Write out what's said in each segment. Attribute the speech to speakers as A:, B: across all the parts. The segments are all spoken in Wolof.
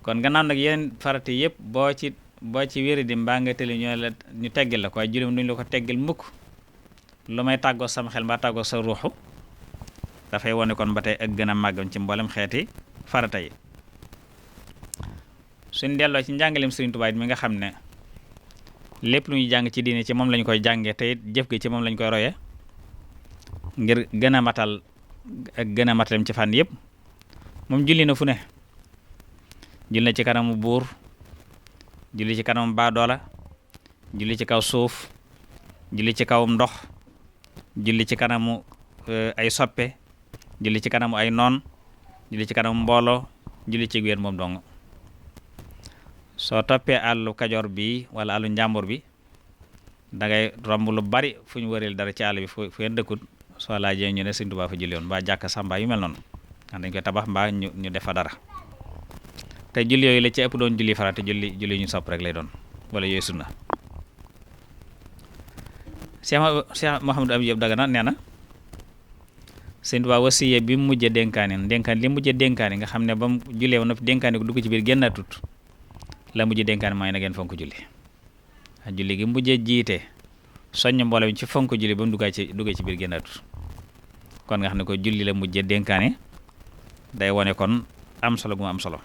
A: kon gannaaw nag yeneen farata yëpp boo ci wéri di mbaa nga tëli ñu teggil la ko waaye julli duñ la ko teggil mukk lu may tàggoo sama xel mbaa tàggoo sa ruuxu dafay wone kon ba tey ak gën a màggam ci mboolem xeeti farata yi. suñ delloo ci njàngaleem Sëriñ Tuubaa mi nga xam ne lépp lu ñuy jàng ci diine ci moom lañ koy jàngee te it jëf gi ci moom lañ koy royee ngir gën a matal ak gën a matalem ci fànn yëpp moom julli na fu ne. julli na ci kanamu buur, julli ci kanamu baadoola, julli ci kaw suuf, julli ci kawum ndox, julli ci kanamu ay soppe, julli ci kanamu ay noon, julli ci kanamu mbooloo, julli ci wéen moom dong. soo toppee àllu kajoor bi wala àllu njàmbur bi dangay romb lu bari fu ñu wëreel dara ci àll bi fu ngeen dëkkut soo laajee ñu ne Sëriñ Tuubaa fa julli woon mbaa jàkka sàmba yu mel noonu ndax dañ koy tabax mbaa ñu def fa dara te julli yooyu la ci ëpp doon julli farata julli ñu sopp rek lay doon wala yooyu sunna. Cheikh Mouhamadou Abib Dagana nee na Sëriñ Tuubaa wasiye bi mu mujjee dénkaane li mujjee dénkaane nga xam ne ba mu jullee ba noppi dénkaane ko dugg ci biir génnaatut la mujj dénkaan mooy na ngeen fonk julli julli gi mujjee jiite soññ mbooloo mi ci fonk julli ba mu duggee ci biir génnaatut kon nga xam ne ko julli la mujjee dénkaane day wone kon am solo gu mu am solo.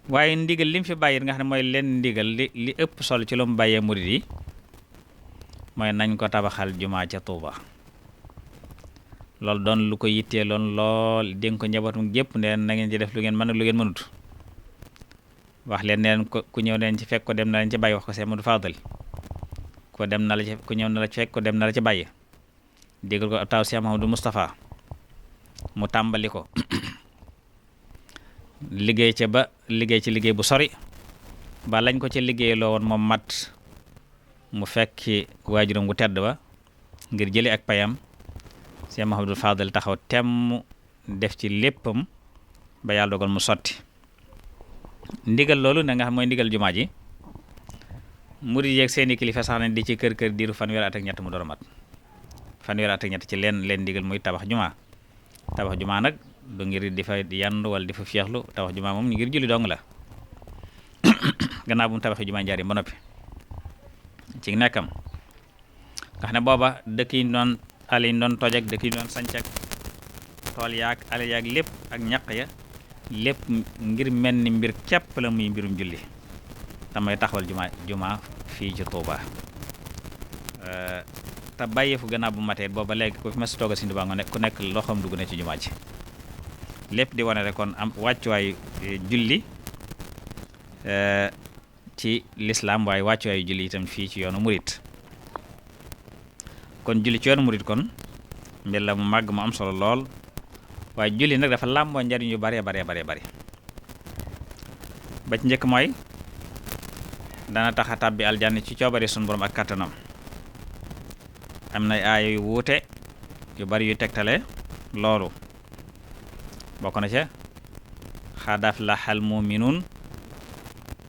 A: waaye ndigal li mu fi bàyyi nga xam ne mooy leen ndigal li ëpp solo ci lu mu bàyyee murid yi mooy nañ ko tabaxal jumaa ca Tuuba loolu doon lu ko yittee lool dénk ko njabootum gépp ne na ngeen ci def lu ngeen mën ak lu ngeen mënut wax leen neen ko ku ñëw neen ci fekk ko dem na leen ci bàyyi wax ko Seex Mudu Faadal ku ñëw na la ci fekk ko dem na la ci bàyyi déggal ko taw Seex Muhammadu Mustafaa mu tàmbali ko liggéey ci liggéey bu sori ba lañ ko ci liggéey loo woon moom mat mu fekki waajuram gu tedd ba ngir jëli ak payam Seex Muhammadu Faadal taxaw temm def ci léppam ba yàlla dogal mu sotti ndigal loolu na nga xam mooy ndigal jumaa ji murid yeeg seeni kilifa sax nañ di ci kër diiru fanweeri at ak ñett mu door a mat fanweeri at ak ñett ci leen ndigal muy tabax jumaa nag du ngir di fa yandu wala di fa féexlu tabax jumaa moom ngir julli dong la gannaaw bu mu tabaxee jumaa Njaaréem ba noppi ci nekkam nga xam ne booba dëkk yi doon àll yi doon toj ak dëkk yi doon sanc ak tool yaag àll yaag lépp ak ñaq ya lépp ngir mel ni mbir képp la muy mbirum julli damay taxawal jumaa fii ci Tuuba te bàyyi fu gannaaw bu matee booba léegi ku fi mas tooga Sëriñ Tuubaa nga ku nekk loxoom dugg na ci jumaa ji lépp di wane rek kon am wàccuwaayu julli ci lislaam waaye wàccuwaayu julli itam fii ci yoonu murit kon julli ci yoonu murit kon mbir la mu màgg mu am solo lool waaye julli nag dafa làmboo njariñ yu bare bari ba ci njëkk mooy dana tax a tàbbi aljanna ci coobare sunu borom ak kattanam am na aaya yu wuute yu bari yu tegtale loolu bokk na ca xad aflaxal muminuun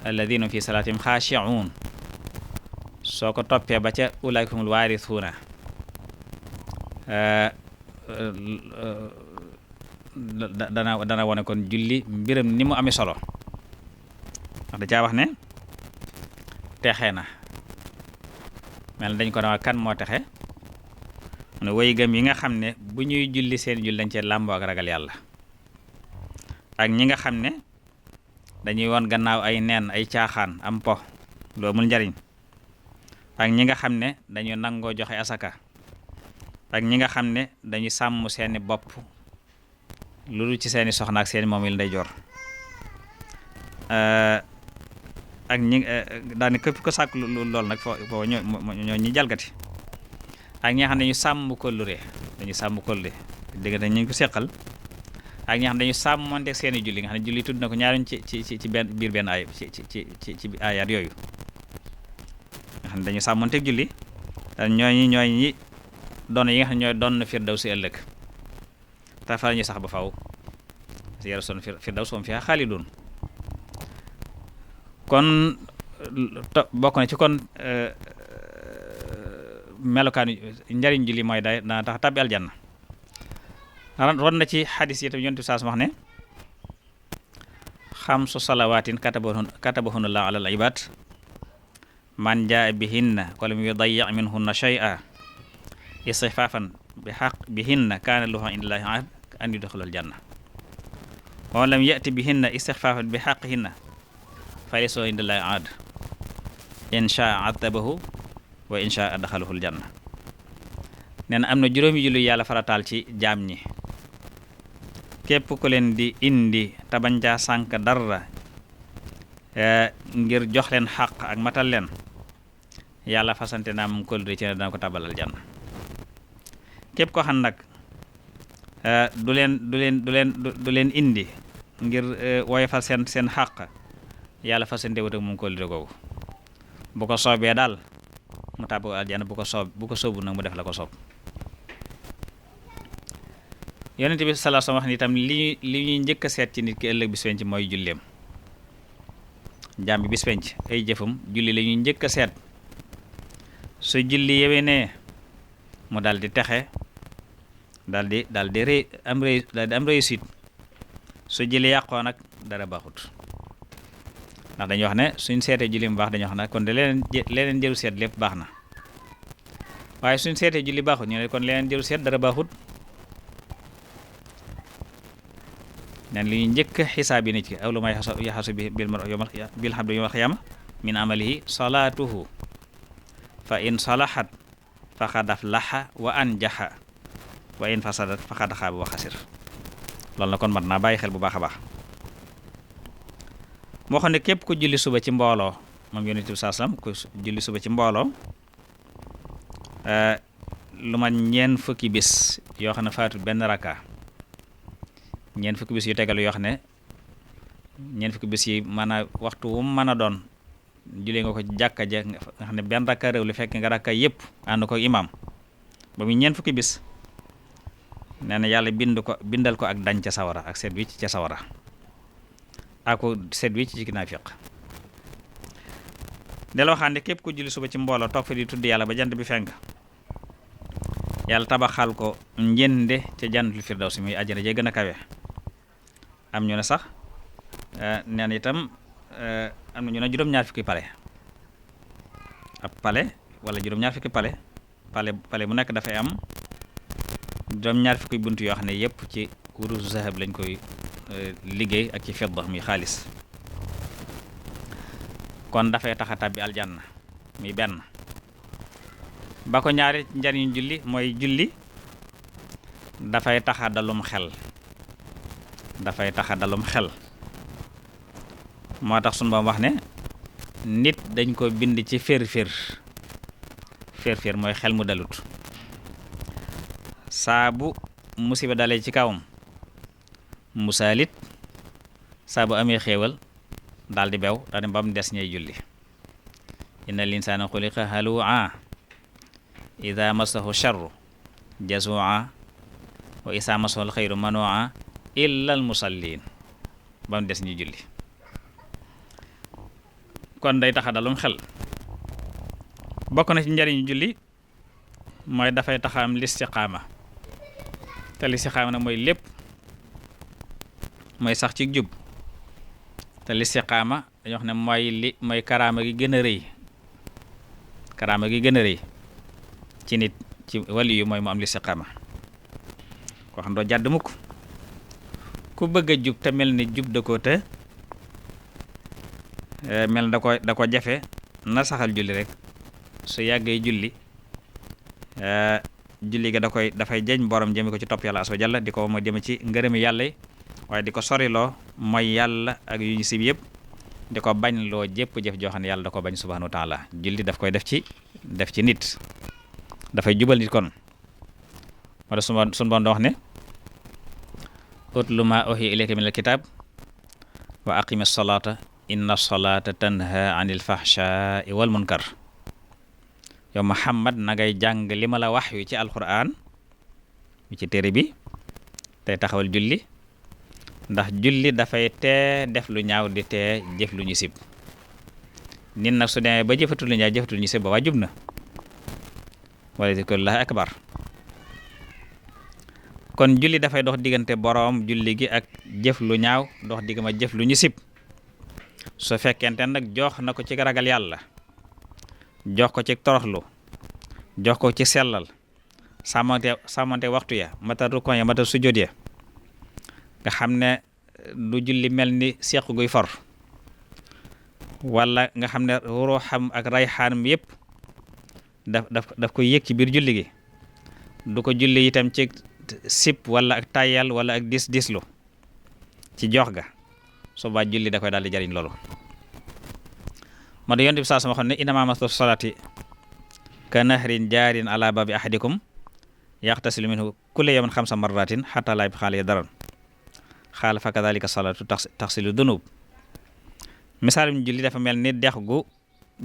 A: alladina fi salaatihim xaashi'uun soo ko toppee ba ca ulaa'ika humul waarisuuna dana wone kon julli mbiram ni mu amee solo ndax da caa wax ne texe na mel dañ ko ne kan moo texe mu ne way gëm yi nga xam ne bu ñuy julli seen julli dañ cee làmboo ak ragal yàlla ak ñi nga xam ne dañuy woon gannaaw ay neen ay caaxaan am po lu amul njariñ ak ñi nga xam ne dañu nangoo joxe asaka ak ñi nga xam ne dañu sàmm seeni bopp loolu ci seeni soxna ak seeni moom il nday jor ak ñi daani képp ko sàkk loolu nag foo ñoo ñi jalgati ak ñi nga xam ne dañu sàmm kóllëre dégg ñu ko seqal ak ñi nga xam ne dañu sàmmonteeg seeni julli nga xam ne julli tudd na ko ñaariñ ci benn ay ci ayat yooyu nga xam ne dañu sàmmonteeg julli ñooñi doon yi nga xam ne ñooy doon na firdawsi ëllëg te fa ñu sax ba faw yara son firdaws moom fi xaalidun kon bokk na ci kon melokaanu njariñ julli mooy dana tax tabbi aljanna ron na ci xadis yi tam yonent bi saas wax ne xamsu salawaatin katabahunna Allahu alal ibaad man jaa bihinna walam yudayyi minhunna shay'a istixfaafan bihinna kaana lahu indallaahi ahd an yudxilal janna wa lam ya'ti bihinna istixfaafan bi haqqihinna falaysa indallaahi ahd in shaa atabahu wa in shaa adxalahul janna. nee na am na juróomi julli yàlla farataal ci jaam ñi képp ku leen di indi te bañ caa sànk dara ngir jox leen xaq ak matal leen yàlla fasante naa moom kóllëre ci ne dana ko tabalal janna. képp ko xam nag du leen indi ngir woyofal seen xaq yàlla fasante wut ak moom kóllëre googu bu ko soobee daal mu tàbbu aljanna bu ko soobu nag mu def la ko soob. yonent bi sallallahu alayhi wasallam wax ni itam li ñuy njëkk a seet ci nit ki ëllëg bis penc mooy julleem. jaam bi bis penc ay jëfam julli la ñuy njëkk a seet su julli yewee ne mu daal di texe daal di am réussite su julli yàqoo nag dara baaxut ndax dañuy wax ne suñ seetee julli mu baax dañuy wax ne kon de leneen jëru seet lépp baax na waaye suñ seetee julli baaxut ñu ne kon leneen jëru seet dara baaxut. neen li ñu njëkk xisaab yi nit ki awlu ma yaxasu bil habdi yawmal qiyaama min amalihi salaatuhu fa in salahat faqad aflaha wa anjaha wa in fasadat faqad xaaba wa xasir. loolu na kon mat naa bàyyi xel bu baax a baax. moo xam ne képp ku julli suba ci mbooloo moom yonent bi sallallahu alayhi wasallam ku julli suba ci mbooloo lu ma ñeen fukki bis yoo xam ne faatu benn rakka ñeent fukki bis yu tegal yoo xam ne ñeent fukki bis yi maanaam waxtu wu mu mën a doon julee nga ko ci jàkka ja nga xam ne benn rakka réew li fekk nga rakka yëpp ànd ko imaam ba muy ñeent fukki bis nee na yàlla bindal ko ak dañ ca sawara ak seet wicc ca sawara ak seet wicc ci naafiq. delloo xam ne képp ku julli suba ci mbooloo toog fi di tudd yàlla ba jant bi fenk yàlla tabaxal ko njënde ca jannatul firdawsi muy àjjana jee gën a kawe. am ñu ne sax nee na itam am na ñu ne juróom-ñaar fukki pale ab pale wala juróom-ñaar fukki pale bu nekk dafay am juróom-ñaar fukki bunt yoo xam ne yëpp ci wurus zahab lañ koy liggéey ak ci fidda muy xaalis kon dafay tax a tàbbi aljanna muy benn. ba ko ñaari njariñ julli mooy julli dafay taxa dalum xel moo tax sunu Boroom wax ne nit dañ ko bind ci fér-fér mooy xel mu dalut saa bu musiba dalee ci kawam musaalit saa bu amee xéewal daal di bew daal di ba mu des ñay julli. inna linsaana xuliqa halu'a ida masahu charru jazua wa isa masahu alxayru manua illa al musallin ba mu des ñu julli. kon day taxa dalum xel. bokk na ci njariñu julli mooy dafay taxa am listiqaama te listiqaama nag mooy lépp mooy sax ci jub te listiqaama dañu wax ne mooy karaama gi gën a rëy ci nit ci wali yu mooy mu am listiqaama koo xam doo jàdd mukk ku bëgg a jub te mel ni jub da ko te mel da ko jafe na saxal julli rek su yàggee julli julli ga dafay jeñ borom jëme ko ci topp yàlla azza wa jalla di ko mooy jëme ci ngërëmi yàlla yi waaye di ko soriloo mooy yàlla ak yu ñu sib yëpp di ko bañ loo jëpp jëf joo xam ne yàlla da ko bañ subhanahu wa taala. julli daf koy def ci nit dafay jubal nit kon wala sunu bon wax ne utlu ma uhiya ilayka min alkitab wa aqimi salata inna salata tanha anil fahsha'i wal munkar. yow Muhammad na ngay jàng li ma la wax yu ci alquran mi ci téere bi tey taxawal julli ndax julli dafay tee def lu ñaaw di tee jëf lu ñu sib. nit nag su demee ba jëfatul lu ñaaw jëfatul ñu sib ba waa jub na wala zikrullahi akbar. kon julli dafay dox diggante boroom julli gi ak jëf lu ñaaw dox digg ma jëf lu ñu sib su fekkente nag jox na ko ci ragal yàlla jox ko ci toroxlu jox ko ci sellal sàmmante waxtu ya matal rukon ya matal sujjóot ya nga xam ne du julli mel ni seq guy for wala nga xam ne ruuxam ak rayxaanam yépp daf koy yëg ci biir julli gi du ko julli itam ci sip wala ak tayal wala ak dislu ci jox ga su ba julli da koy daal di jariñ loolu moo da yonent bi saa sama xam ne innamaa masalu salaati ka nahrin jaarin ala babi ahadikum yaxtasilu minhu kulla yawmin 5 marratin hatta la yabqa alayhi darar xaala fa kadhalika salaatu taxsilu dunub misaalum julli dafa mel ni dex gu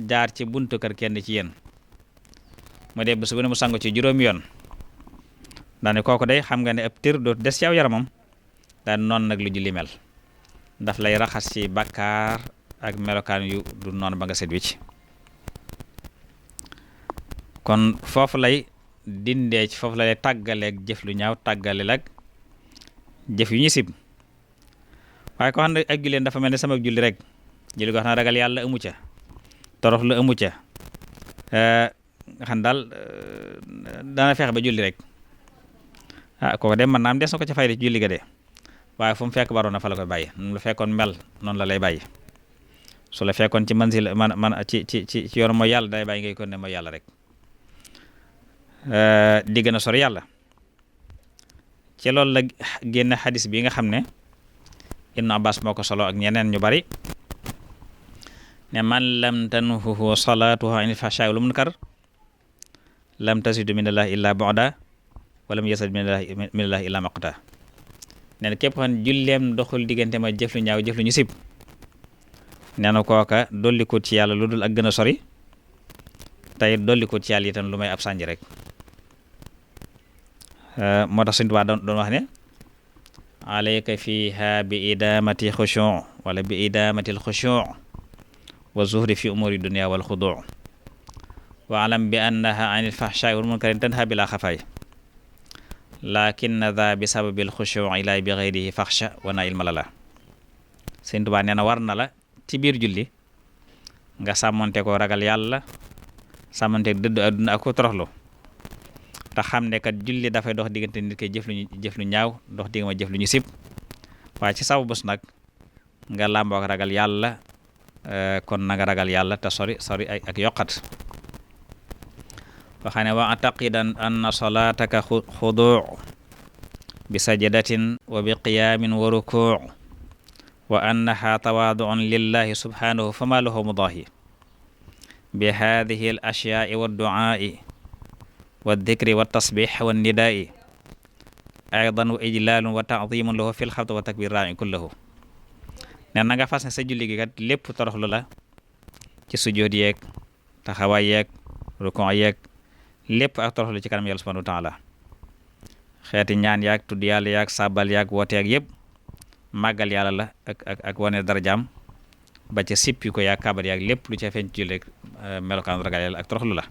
A: jaar ci buntu kër kenn ci yéen mu dee bés bu ne mu sangu ci juróomi yoon daane kooku day xam nga ne ab tir dootu des ci aw yaramam daan noonu nag lu julli mel daf lay raxas ci bakkaar ak melokaan yu du noonu ba nga set wicc kon foofu lay dindee ci foofu lay tàggaleeg jëf lu ñaaw tàggaleel ak jëf yu ñu sib waaye ko xam ne ak julleen dafa mel ne sama julli rek julli ko xam ne ragal yàlla amu ca torox lu amu ca nga xam daal dana feex ba julli rek kooku de mën naa am des na ko ca fay ci julli ga de waaye fu mu fekk baroon na fa la koy bàyyi nu la fekkoon mel noonu la lay bàyyi su la fekkoon ci manzil man ci yoon mooy yàlla day bàyyi ngay kon ne mooy yàlla rek di gën a sori yàlla ci loolu la génn xadis bi nga xam ne Ibnu Abbas moo ko solo ak ñeneen ñu bari ne man lam tanhuhu salaatuhu anil fahshaa'i wal munkar lam tazidu minallahi illa bu'da wa lam yazid minallahi illa maqta nee na képp xam ne julleem doxul diggante ma jëf lu ñaaw jëf lu ñu sib nee na kooka dollikut ci yàlla lu dul ak gën a sori tey dollikut ci yàlla itam lu may ab sànji rek moo tax Sëñ Tuubaa doon wax ne alayka fiha bi idamati xushu' wala bi idamati al xushu' wa zuhri fi umuri dunya wal xudu' wa alam bi annaha anil fahsha'i wal munkari tanha bila xafaay lakin dha bi sababil xushu' ila bi ghayrihi faxsha wa na ilma la Sëñ Tuubaa nee na war na la ci biir julli nga sàmmante ko ragal yàlla sàmmante dëddu àdduna ak ko toroxlu te xam ne kat julli dafay dox diggante nit koy jëf lu ñaaw dox digg ma jëf lu ñu sib waaye ci saw bés nag nga làmboo ak ragal yàlla kon na nga ragal yàlla te sori ak yokkat waxaa ne wa ataqidan anna salataka xudu' bi sajdatin wa bi qiyaamin wa ruku' wa annaha tawaadu'un lillahi subhanahu fama lahu mudaahi bi hadhihi al ashyaa'i wa du'aa'i wa dhikri wa tasbih wa nidaa'i aydan wa ijlaalun wa ta'zimun lahu fil xalqi wa takbir ra'i kullahu ne na nga fas ne sa julli gi kat lépp toroxlu la ci sujjóot yeeg taxawaay yeeg rukon yeeg lépp ak toroxlu ci kanam yàlla subhanahu wa ta'ala xeeti ñaan yaag tudd yàlla yaag sabal yaag woote yaag yëpp màggal yàlla la ak wane darajaam ba ca sippi ko yaag kabar yaag lépp lu ca feeñ ci julli rek melokaan ragal yàlla ak toroxlu la